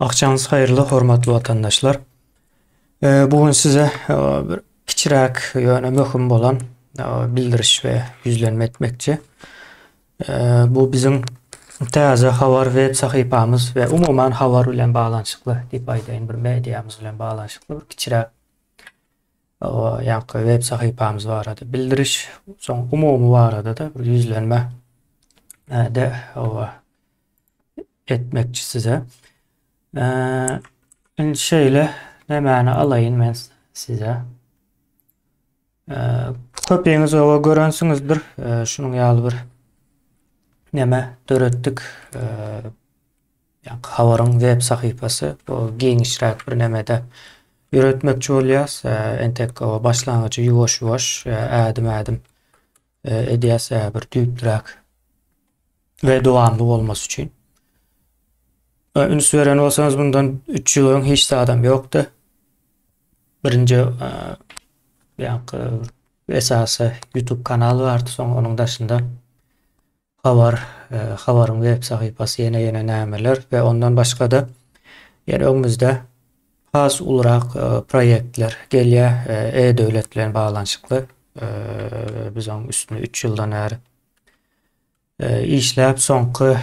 Agşamyňyz haýyrly hormatly watandaşlar. Bu gün size bir kiçiräk ýöne möhüm bolan bildiriş we ýüzlenme etmekçi. Bu biziň täze habar web sahypamyz we umuman habar bilen baglanyşykly diýip aýdaýyn bir mediamyz bilen baglanyşykly bir kiçiräk ýaňky web sahypamyz barada bildiriş, soň umumy barada-da bir ýüzlenme de etmekçi size. Indi şeýle nämäni alaýyn men size. Köpüňiz oba görensiňizdir. Şunuň ýaly bir näme döretdik. Ýa habaryň web sahypasy bu giňişräk bir nämede ýöretmekçi bolýas. Entek başlangyjy ýuwaş-ýuwaş ädim-ädim edýäs bir düýplüräk we dowamly bolmasy üçin. Üns beren bolsaňyz bundan 3 ýyl öň hiç zadam ýokdy. Birinji ýaňky esasy YouTube kanal bardy, soň onuň daşynda habar, habaryň web sahypasy ýene ýene nämeler we ondan başga-da ýene öňümizde has ulurak proýektler gelýär e-döwlet bilen baglanyşykly. Biz onuň üstünde 3 ýyldan bäri işläp, soňky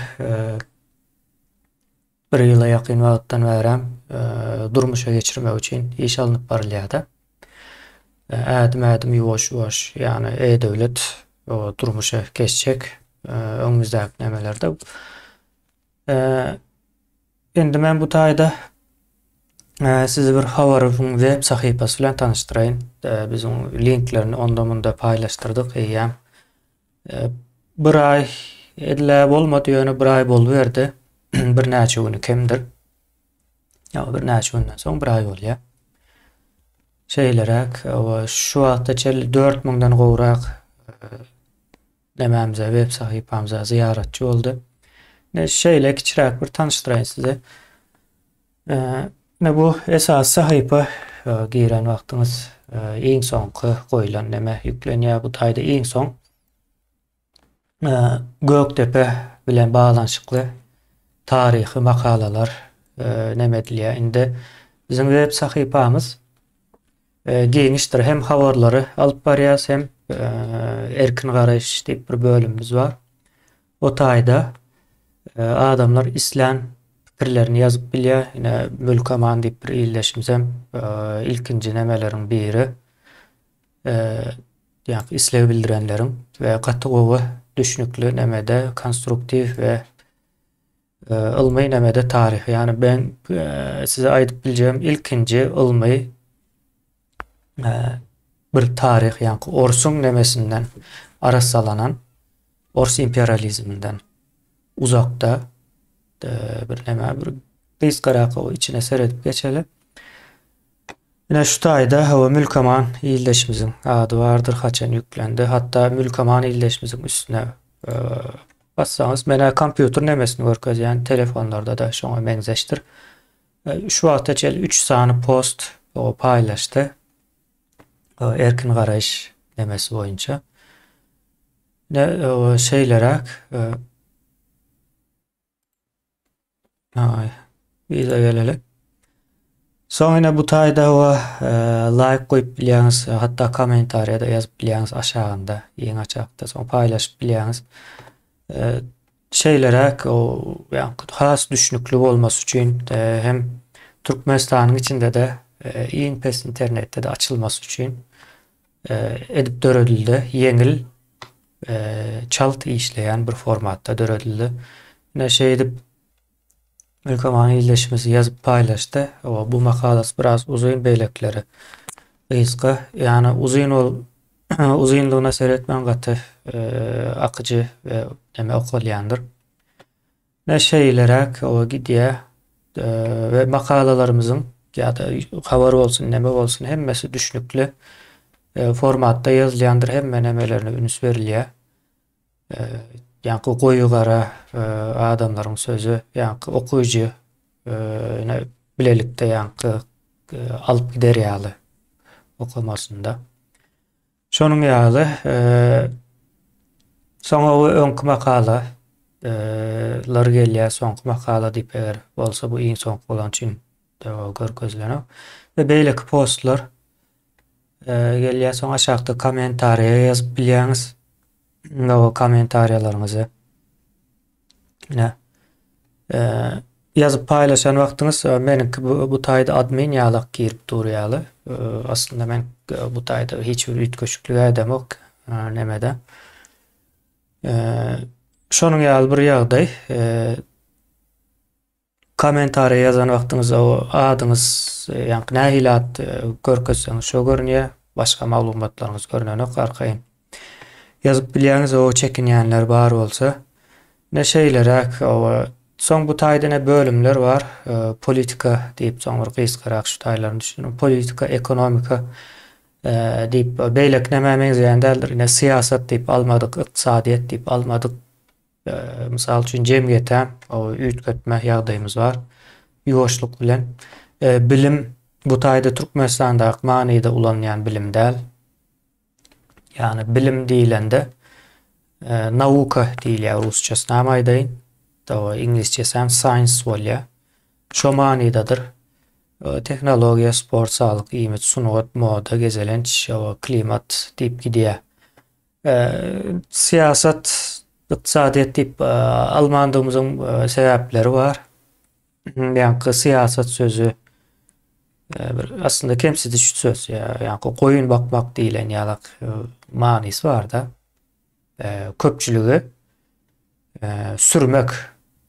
bir ýyla ýakyn wagtdan bärem durmuşa geçirmek üçin iş alnyp barylýar-da. Ädim-ädim, ýuwaş-ýuwaş, ýagny e-döwlet durmuşa geçjek öňümizdäki nemelerde. Indi men bu taýda sizi bir habaryň web sahypasy bilen tanyşdyraýyn. Biziň linklerini onda-munda paýlaşdyrdyk eýýäm. Bir aý edilä bolmady, ýöne bir aý boluberdi. Birnäçe güni kemdir. Ýa birnäçe günden soň bir aý bolýar. Şeýleräk, şu wagta çenli 4000-den gowrak Nemämize, web sahypamyza zyýaratçy boldy. Ne şeýle kiçiräk bir tanyşdyraýyn size. Ne bu esasy sahypa giren wagtyňyz iň soňky goýlan neme ýüklenýär. Bu taýda iň soň Gökdepe bilen baglanyşykly taryhy makalalar neme edilýär. Indi biziň web sahypamyz Giňişdir. Hem habarlary alyp barýas, hem erkin garaýyş diýip bir bölümimiz bar. O taýda adamlar islän pikirlerini ýazyp bilýär. Ine Mülkaman diýip bir ildeşimiz hem ilkinji nemeleriň biri. Ýa isleg bildirenleriň we gaty gowy düşnükli nemede konstruktiw we Ylmy nemede taryhy, ýagny ben size aýdyp biljegim ilkinji ylmy bir taryh, ýagny orsuň nemesinden arassalanan, ors imperializminden uzakda bir neme, bir gysgarak içine seredip geçeli. Ine şu taýda hawa Mülkaman ildeşimiziň ady bardyr haçan ýüklendi. Hatda Mülkaman ildeşimiziň üstüne bassaňyz menä kompýuter nemesini görkezýän telefonlarda-da şoňa meňzeşdir. Şu wagta çenli 3 sany post paýlaşdy. Erkin garaýyş nemesi boýunça. Ne şeýleräk Aý, yza geleli. Soň ine bu taýda we laýk goýup bilýäňiz, hatda kommentariýada ýazyp bilýäňiz aşagynda, iň aşakda soň paýlaşyp bilýäňiz. Şeýleräk o ýa has düşnükli bolmasy üçin hem Türkmenistanyň içinde-de iň pes internetde-de açylmasy üçin edip döredildi. Ýeňil çalt işleýän bir formatda döredildi. Ine şeýdip Mülkaman ildeşimiz ýazyp paýlaşdy. O bu makalasy biraz uzyn beýlekileri gysga. Ýagny uzyn ol uzynlygyna seretmän gaty akyjy we neme okalýandyr. Ne şeýleräk o gidýär we makalalarymyzyň ýa-da habar bolsun, neme bolsun hemmesi düşnükli formatda ýazylýandyr, hemme nemelerine üns berilýär. Ýaňky goýy gara adamlaryň sözi, ýaňky okyjy bilelikde ýaňky alyp gider ýaly okamasynda. Şonuň ýaly, soňra öňki makala. lar gelýär. Soňky makala diýip eger bolsa bu iň soňky bolan üçin görkezilenok. We beýleki postlar gelýär. Soň aşakda kommentariýa ýazyp bilýäňiz. O kommentariýalaryňyzy ine ýazyp paýlaşan wagtyňyz meniňki bu, bu taýda admin ýalak girip dur ýaly. Aslynda men bu taýda hiç bir üýtgeşiklik edemok nemede. Şonuň ýaly bir ýagdaý. Kommentariýa ýazan wagtyňyzda o adyňyz, ýaňky nähili at görkezseňiz şo görünýär. Başga maglumatlaryňyz görnenok arkaýyn. Ýazyp bilýäňiz o çekinýänler bar bolsa. Ine şeýleräk o soň bu taýda ine bölümler bar. Politika diýip soň bir gysgarak şu taýlaryny düşündiriň. Politika, ekonomika diýip beýleki nämä meňzeýän däldir. Ine syýasat diýip almadyk, ykdysadyýet diýip almadyk. Mysal üçin jemgyýete üýtgetme ýagdaýymyz bar. Ýuwaşlyk bilen. Bilim bu taýda Türkmenistandaky manyda ulanylýan bilim däl. Ýagny bilim diýilende nauka diýilýär rusçasyny hem aýdaýyn. Dawa iňlisçesi hem science bolýar. Şo manydadyr. Tehnologiýa, sport, saglyk, iýmit, sungat, moda, gezelenç, klimat diýip gidýär. Syýasat, ykdysadyýet diýip almandygymyzyň sebäpleri bar. Ýaňky syýasat sözi bir aslynda kemsidiş söz. Ýaňky goýun bakmak diýlen ýalak manysy bar-da. Köpçüligi sürmek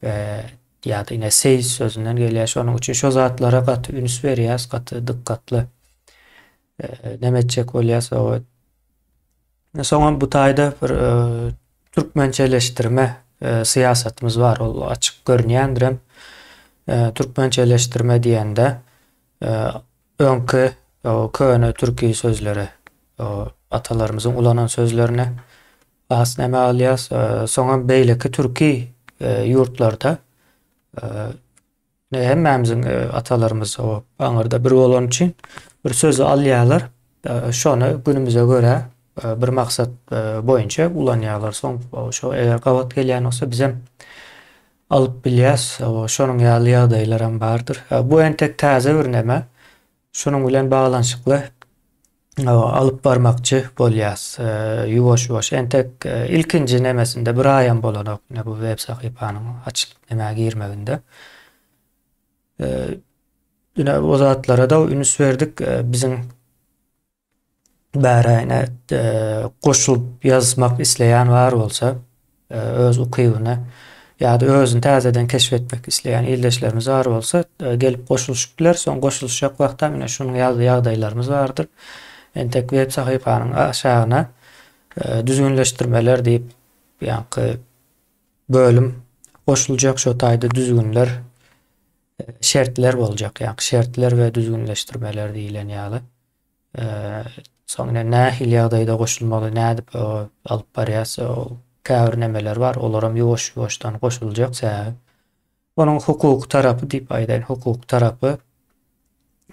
ýa-da ine seýis sözünden gelýär. Şonuň üçin şo zatlara gaty üns berýäs, gaty dykgatly neme etjek bolýas. Soňam bu taýda bir türkmençeleşdirme syýasatymyz bar. Ol açyk görünýändirem. Türkmençeleşdirme diýende öňki köne türki sözleri, atalarymyzyň ulanan sözlerini has näme alýas. Soňam beýleki türki ýurtlarda Hemmämiziň atalarymyz o aňyrda bir bolany üçin bir sözi alýarlar. Şony günümize görä bir maksat boýunça ulanýarlar. Soň şo eger gabat gelýän bolsa bizem alyp bilýäs. Şonuň ýaly ýagdaýlar hem bardyr. Bu entek täze bir neme. Şunuň bilen baglanyşykly alyp barmakçy bolýas. Ýuwaş-ýuwaş entek ilkinji nemesinde bir aýam bolanok ine bu web sahypanyň açylyp nämä girmeginde. Ine o zatlara-da üns berdik. Biziň bärä ine goşulyp ýazmak isleýän bar bolsa, öz ukybyny ýa-da özüni täzeden keşf etmek isleýän ildeşlerimiz bar bolsa, gelip goşulyşyp biler. Soň goşulyşjak wagtam ine şunuň ýaly ýagdaýlarymyz bardyr. Entek web sahypanyň aşagyna düzgünleşdirmeler diýip, ýaňky bölüm goşuljak, şo taýda düzgünler, şertler boljak, ýaňky şertler we düzgünleşdirmeler diýlen ýaly. Soň ine nähili ýagdaýda goşulmaly, nädip alyp barýas, ol käbir nemeler bar, olaram ýuwaş-ýuwaşdan goşuljak, sebäbi onuň hukuky tarapy diýip aýdaýyn, hukuky tarapy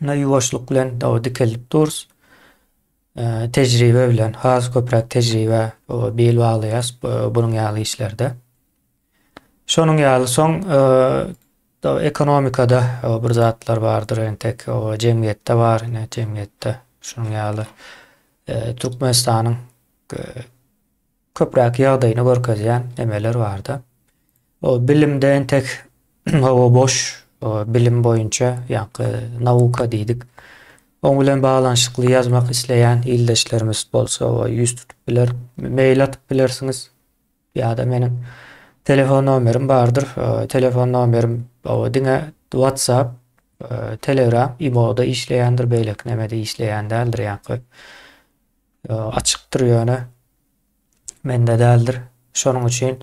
ine ýuwaşlyk bilen dikeldip durus. Tejribe bilen, has köpräk tejribä bil baglaýas bunuň ýaly işlerde. Şonuň ýaly soň ekonomikada bir zatlar bardyr entek jemgyýetde bar ine jemgyýetde şunuň ýaly Türkmenistanyň köpräk ýagdaýyny görkezýän nemeler barda. O bilimde entek hawa boş bilim boýunça ýaňky nauka diýdik. Oň bilen baglanyşykly ýazmak isleýän ildeşlerimiz bolsa ýüz tutup biler, mail atyp bilersiňiz. Ýa-da meniň telefon nomerim bardyr. Telefon nomerim diňe WhatsApp, Telegram, Imo-da işleýändir, beýleki nemede işleýän däldir ýaňky. Açykdyr ýöne mende däldir. Şonuň üçin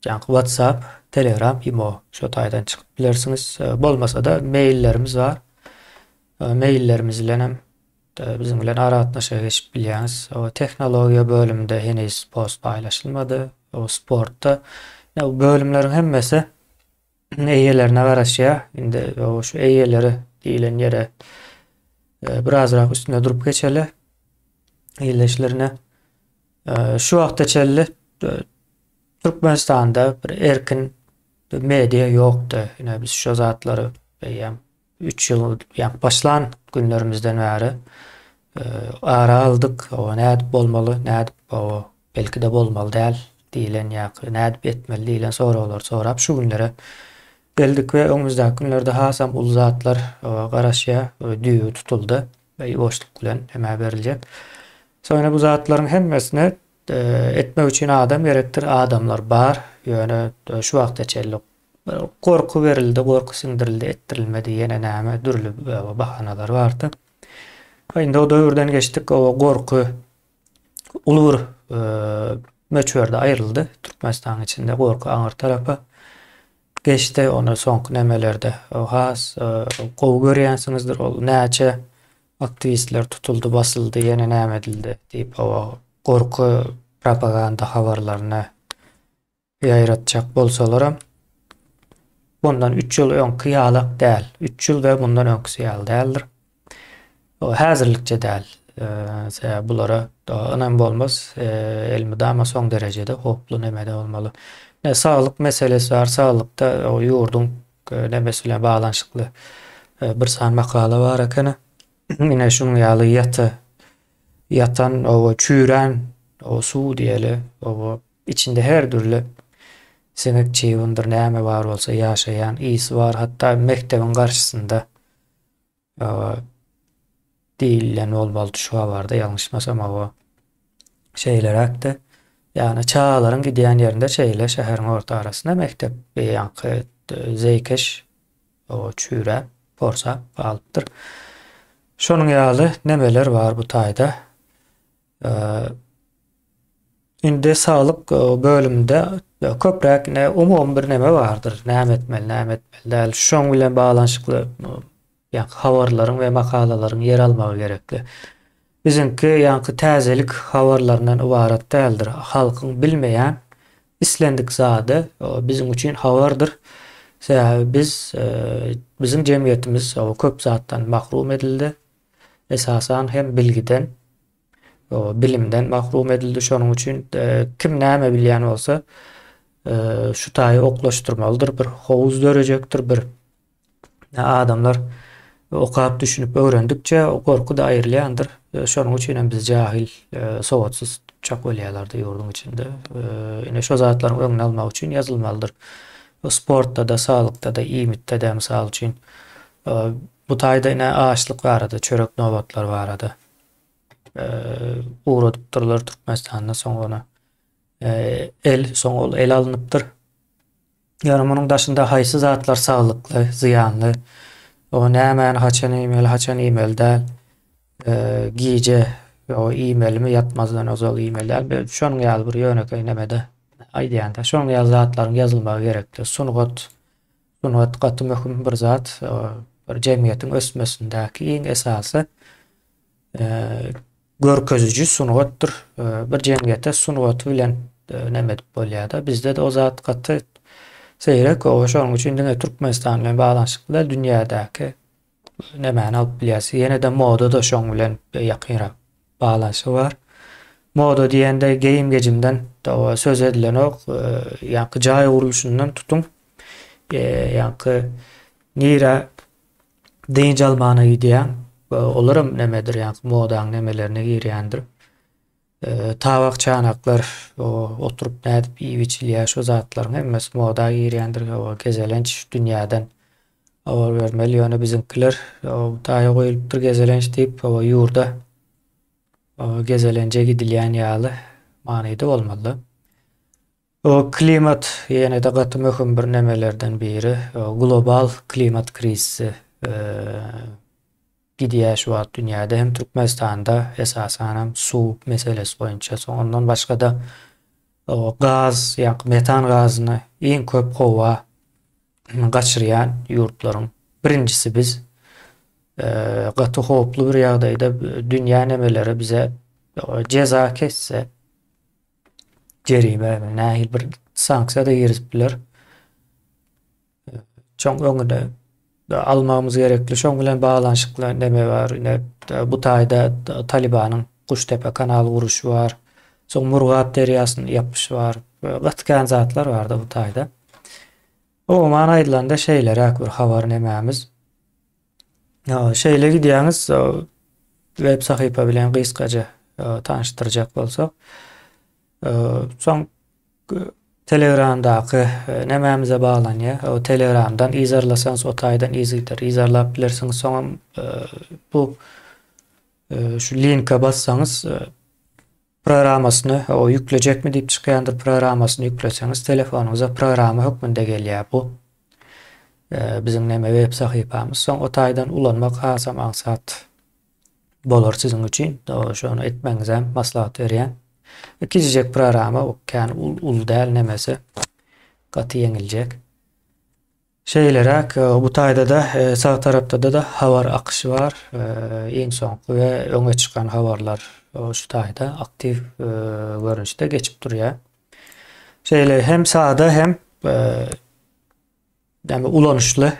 ýaňky WhatsApp, Telegram, Imo şo taýdan çykyp bilersiňiz. Bolmasa-da maillerimiz bar. Maillerimiz bilen hem Biziň bilen aragatnaşyga geçip bilýäňiz. Tehnologiýa bölüminde heniz post paýlaşylmady. O sportda bu bölümleriň hemmesi eýelerine garaşýar. Indi şu eýeleri diýlen ýere e, birazrak üstünde durup geçeli. Ildeşlerine e, şu wagta çenli e, Türkmenistanda bir erkin media ýokdy. Ine biz şu zatlary eýýäm 3 ýyl ýa başlan günlerimizden bäri ara aldyk. O nädip bolmaly, nädip o belki-de bolmaly däl diýlen ýa nädip etmeli diýlen soraglary sorap şu günlere geldik we öňümizdäki günlerde hasam uly zatlar garaşýar. Düýbi tutuldy we ýuwaşlyk bilen hemä beriljek. Soňra bu zatlaryň hemmesine etmek üçin adam gerekdir. Adamlar bar. Ýöne şu wagta çenli gorky berildi, gorky siňdirildi, etdirilmedi, ýene näme dürli bahanalar bardy. Indi o döwürden geçdik. O gorky uly bir möçberde aýryldy. Türkmenistanyň içinde gorky aňyr tarapa geçdi. Ony soňky nemelerde has gowy görýänsiňizdir. Ol näçe aktiwistler tutuldy, basyldy, ýene näme edildi diýip, o gorky propaganda habarlaryny ýaýratjak bolsalaram, bundan 3 ýyl öňki ýalak däl. 3 ýyl we bundan öňküsi ýaly däldir. O häzirlikçe däl. Sebäbi bulara ynam bolmaz. Elmydama soň derejede howply nemede bolmaly. Ne saglyk meselesi bar. Saglykda o ýurduň nemesi bilen baglanyşykly bir sany makala bar ekeni. Ine şunuň ýaly ýata ýatan o çüýrän o suw diýeli, o içinde her dürli siňek çybyndyr näme bar bolsa ýaşaýan ysy bar. Hatda mekdebiň garşysynda diýilen bolmalydy şu habarda ýalňyşmasam hawa şeýleräkdi. Ýagny çagalaryň gidýän ýerinde şeýle şäheriň orta arasynda mekdep ýaňky zeýkeş o çüýräp porsap galypdyr. Şonuň ýaly nemeler bar bu taýda. Indi saglyk bölüminde köpräk ine umumy bir neme bardyr. Näme etmeli, näme etmeli däl. Şoň bilen baglanyşykly ýaňky habarlaryň we makalalaryň ýer almagy gerekli. Biziňki ýaňky täzelik habarlaryndan ybarat däldir. Halkyň bilmeýän islendik zady biziň üçin habardyr. Sebäbi biz biziň jemgyýetimiz köp zatdan mahrum edildi. Esasan hem bilgiden. Bilimden mahrum edildi. Şonuň üçin kim näme bilýän bolsa şu taýy oklaşdyrmalydyr. Bir howuz dörejekdir. Bir adamlar okap düşünip öwrendikçe gorky-da aýrylýandyr. Şonuň üçin hem biz jahil, sowatsyz çak bolýarlar-da ýurduň içinde. Ine şo zatlaryň öňüni almak üçin ýazylmalydyr. Sportda-da, saglykda-da, iýmitde-de mysal üçin bu taýda ine açlyk barada, çörek nobatlary barada ugradypdyrlar Türkmenistanda soň ony el soň ol ele alnypdyr. Ýöne munuň daşynda haýsy zatlar saglykly, zyýanly, o nämäni haçan iýmeli, haçan iýmeli däl, gije o iýmelimi, ýatmazdan ozal iýmeli däl, şonuň ýaly bir ýönekeý nemede aýdýan-da, şonuň ýaly zatlaryň ýazylmagy gerekdi. Sungat, sungat gaty möhüm bir zat, bir jemgyýetiň ösmesindäki iň esasy görkeziji sungatdyr. Bir jemgyýete sungaty bilen neme edip bolýar-da. Bizde-de o zat gaty seýrek. Oba şonuň üçin diňe Türkmenistan bilen baglanyşykly däl, dünýädäki nemäni alyp bilýäs. Ýene-de moda-da şoň bilen ýakynrak baglanyşygy bar. Moda diýende geýim-gejimden söz edilenok. Ýaňky jaý gurluşyndan tutuň, ýaňky nirä dynç almana gidýäň. Olaram nemedir ýaňky modaň nemelerine girýändir. Tabak çanaklar oturyp nädip iýip içilýär şo zatlaryň hemmesi moda girýändir. Gezelenç dünýäden habar bermeli ýöne biziňkiler taýa goýulypdyr gezelenç diýip ýurda gezelenje gidilýän ýaly manyda bolmaly. O klimat ýene-de gaty möhüm bir nemelerden biri. Global klimat krizisi gidýär şu wagt dünýäde hem Türkmenistanda esasanam suw meselesi boýunça. Soň ondan başga-da gaz, ýa metan gazyny iň köp howa gaçyrýan ýurtlaryň birinjisi biz. Gaty howply bir ýagdaýda dünýä nemeleri bize jeza kesse jerime nähili bir sanksiýa-da girizip biler. Şoň öňüne almagymyz gerekli. Şoň bilen baglanyşykly neme bar? Ine bu taýda Talibanyň Guştepe kanal guruşy bar. Soň Murgap derýasyny ýapyş bar. Gaty kän zatlar barda bu taýda. Umuman aýdylanda şeýleräk bir habar nemämiz. Şeýle gidýäňiz web sahypa bilen gysgaça tanyşdyrjak bolsak. Soň Telegramdaky nemämize baglanýar. O Telegramdan yzarlasaňyz o taýdan yzygider yzarlap bilersiňiz. Soňam bu şu linke bassaňyz programmasyny o ýüklejekmi diýip çykýandyr programmasyny ýükleseňiz telefonyňyza programma hökmünde gelýär bu. Biziň neme web sahypamyz. Soň o taýdan ulanmak hasam aňsat bolar siziň üçin. Şony etmegiňizem maslahat berýän. Kiçijek programma, o kän uly däl nemesi. Gaty ýeňiljek. Şeýleräk, bu taýda-da sag tarapda-da habar akyşy bar. Iň soňky we öňe çykan habarlar şu taýda aktiw görnüşde geçip durýar. Şeýle hem sada hem ýagny ulanyşly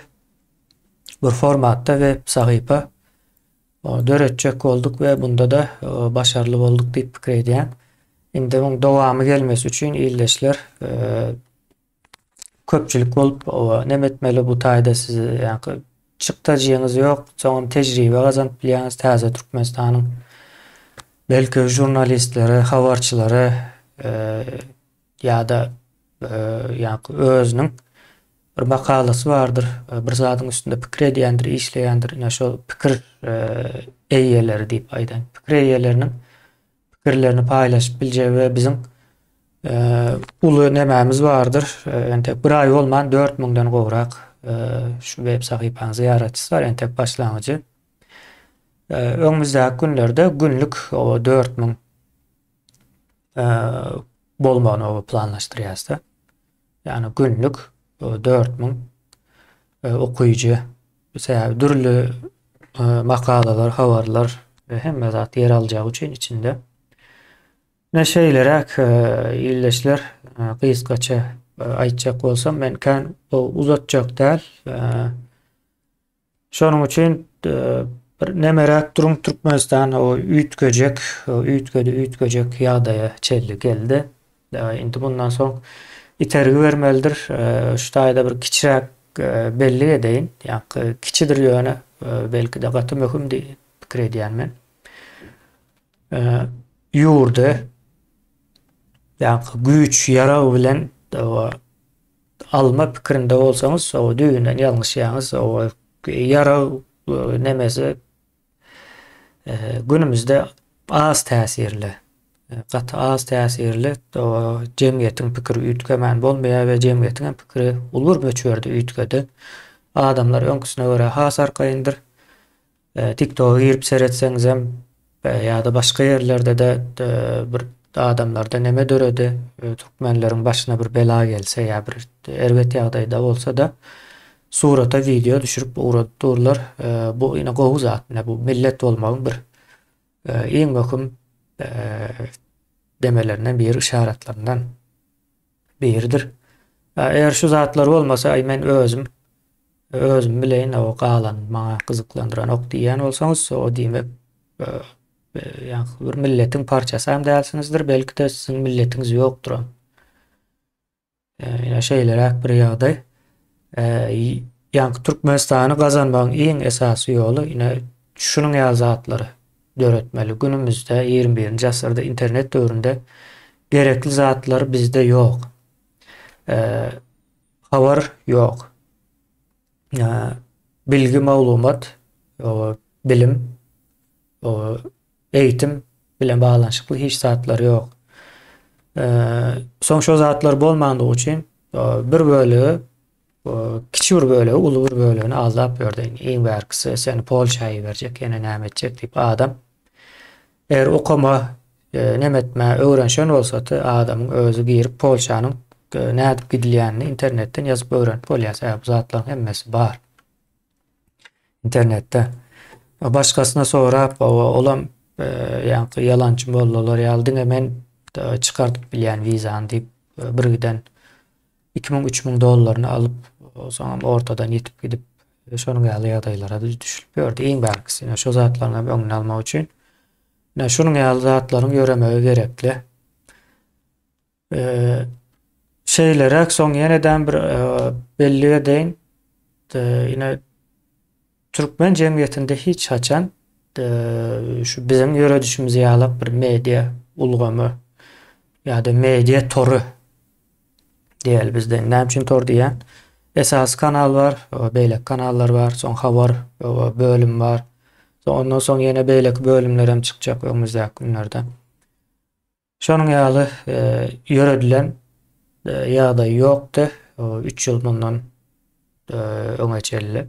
bir formatda web sahypa döretjek bolduk we bunda-da başarly bolduk diýip pikir edýän. Indi muň dowamy gelmesi üçin ildeşler köpçülik bolup neme etmeli bu taýda siz ýaňky çykdajyňyz ýok, soňam tejribe gazanyp bilýäňiz täze Türkmenistanyň belki žurnalistleri, habarçylary ýa-da ýaňky özüniň bir makalasy bardyr, bir zadyň üstünde pikir edýändir, işleýändir, ine şol pikir eýeleri diýip aýdaýyn. Pikir eýeleriniň pikirlerini paýlaşyp biljegi we biziň uly nemämiz bardyr. Entek bir aý bolman 4000-den gowrak şu web sahypanyň zyýaratçysy bar, entek başlangyjy. Öňümizdäki günlerde günlük o 4000 bolmagyny planlaşdyrýarys-da. Ýagny günlük 4000 okyjy. Sebäbi dürli makalalar, habarlar we hemme zat ýer aljagy üçin içinde. Ne şeýleräk ildeşler gysgaça aýtjak bolsam men kän uzatjak däl. Şonuň üçin bir nemeräk duruň Türkmenistan o üýtgejek, üýtgedi, üýtgejek ýagdaýa çenli geldi. Indi bundan soň itergi bermelidir. Şu taýda bir kiçiräk bellik edeýin. Ýa-da kiçidir ýöne belki-de gaty möhüm diýip pikir edýän men. Ýurdy ýa-da güýç, ýarag bilen Alma pikirinde bolsaňyz o düýbünden ýalňyşýaňyz. O ýarag nemesi günümizde az täsirli. Gaty az täsirli. O jemgyýetiň pikiri üýtgemän bolmaýar we jemgyýetiň hem pikiri uly bir möçberde üýtgedi. Adamlar öňküsine görä has arkaýyndyr. TikToka girip seretseňizem ýa-da başga ýerlerde-de bir adamlarda neme döredi, türkmenleriň başyna bir bela gelse ýa bir erbet ýagdaýda bolsa-da surata wideo düşürip ugradyp durlar. Bu ine gowy zat. Ine bu millet bolmagyň bir iň möhüm demelerinden biri, yşaratlaryndan biridir. Eger şu zatlar bolmasa, aý men özüm özüm bileýin, o galan maňa gyzyklandyranok diýýän bolsaňyz, o diýmek ýa bir milletiň parçasy hem dälsiňizdir, belki-de siziň milletiňiz ýokdur. Ýa şeýleräk bir ýagdaý. Ýaňky Türkmenistany gazanmagyň iň esasy ýoly ine şunuň ýaly zatlary döretmeli. Günümizde 21-nji asyrda internet döwründe gerekli zatlar bizde ýok. Habar ýok. Bilgi, maglumat, bilim, eýitim bilen baglanyşykly hiç zatlar ýok. Soň şo zatlar bolmandygy üçin bir bölegi kiçi bir bölegi uly bir bölegini aldap ýördi. Iň bärkisi seni Polşa iberjek, ýene näme etjek diýip adam eger okama, neme etme öwrenşen bolsady, adamyň özi girip Polşanyň nädip gidilýänini internetden ýazyp öwrenip bolýar. Sebäbi bu zatlaryň hemmesi bar. Internetde. Başgasyna sorap, olam ýaňky ýalançy mollalar ýaly diňe men çykardyp bilýän wizany diýip birgiden 2000 3000 dollaryny alyp, soňam ortadan ýitip gidip, şonuň ýaly ýagdaýlara düşülip ýördi. Iň bärkisi, ine şo zatlaryň hem öňüni almak üçin ine şunuň ýaly zatlaryň ýöremegi gerekli. Şeýleräk soň ýeneden bir bellik edeýin. Ine türkmen jemgyýetinde hiç haçan şu biziň ýöredişimiz ýalak bir media ulgamy ýa-da media tory diýeli bizde. Näme üçin tor diýýän? Esasy kanal bar, beýleki kanallar bar, soň habar bölüm bar. Soň ondan soň ýene beýleki bölümler hem çykjak öňümizdäki günlerde. Şonuň ýaly ýöredilen ýagdaý ýokdy. 3 ýyl mundan öňe çenli.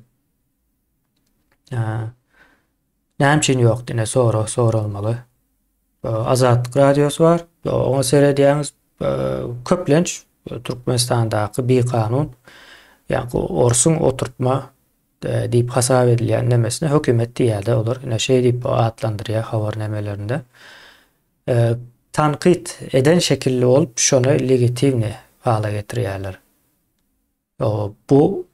Näme üçin ýokdy? Ine sorag soralmaly. Azatlyk radiosy bar. Oňa seredýäňiz köplenç Türkmenistandaky bikanun, ýa-ni orsuň oturtma diýip hasap edilýän nemesine hökümet diýýär-de olar. Ine şeý diýip atlandyrýar habar nemelerinde. Tankyt eden şekilli bolup şony legitimni hala getirýärler. Bu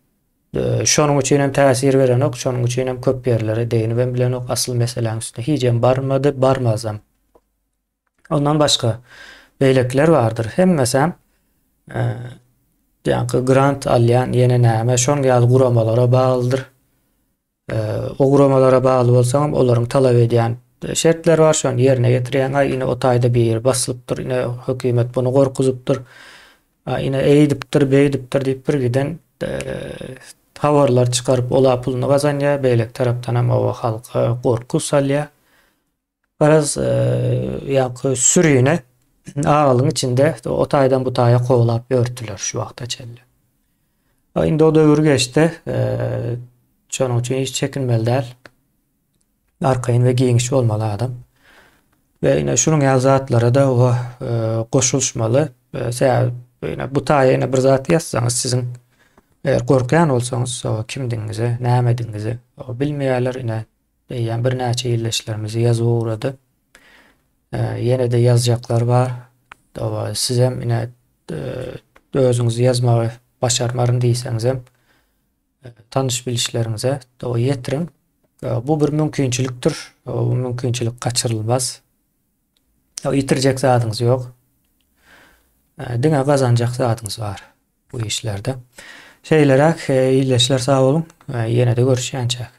şonuň üçin hem täsir berenok, şonuň üçin hem köp ýerlere deginip hem bilenok, asyl meseläň üstüne hijem barmady, barmazam. Ondan başga beýlekiler bardyr. Hemmesem ýaňky grant alýan ýene näme şoň ýaly guramalara baglydyr. O guramalara bagly bolsaňam olaryň talap edýän şertleri bar, şony ýerine ýetirýäň. Aý ine o taýda biri basylypdyr, ine hökümet buny gorkuzypdyr, ine eýdipdir, beýdipdir diýip bir giden habarlar çykaryp ola puluny gazanýar, beýleki tarapdanam oba halka gorky salýar. Garaz, ýaňky sürüni agalyň içinde o taýdan bu taýa kowlap ýörtdüler şu wagta çenli. Indi o döwür geçdi. Şonuň üçin hiç çekinmeli däl. Arkaýyn we giňiş bolmaly adam. We ine şunuň ýaly zatlara-da o goşulyşmaly. Sebäbi ine bu taýa ine bir zat ýazsaňyz siziň eger gorkýan bolsaňyz kimdigiňizi, nämedigiňizi bilmeýärler. Ine Eýýäm birnäçe ildeşlerimiz ýazyp ugrady. Ýene-de ýazjaklar bar. Sizem ine özüňiz ýazmagy başarmaryn diýseňizem tanyş bilişleriňize ýetiriň. Bu bir mümkinçilikdir. Bu mümkinçilik gaçyrylmaz. Ýitirjek zadyňyz ýok. Diňe gazanjak zadyňyz bar bu işlerde. Şeýleräk ildeşler sag boluň. Ýene-de görüşýänçäk.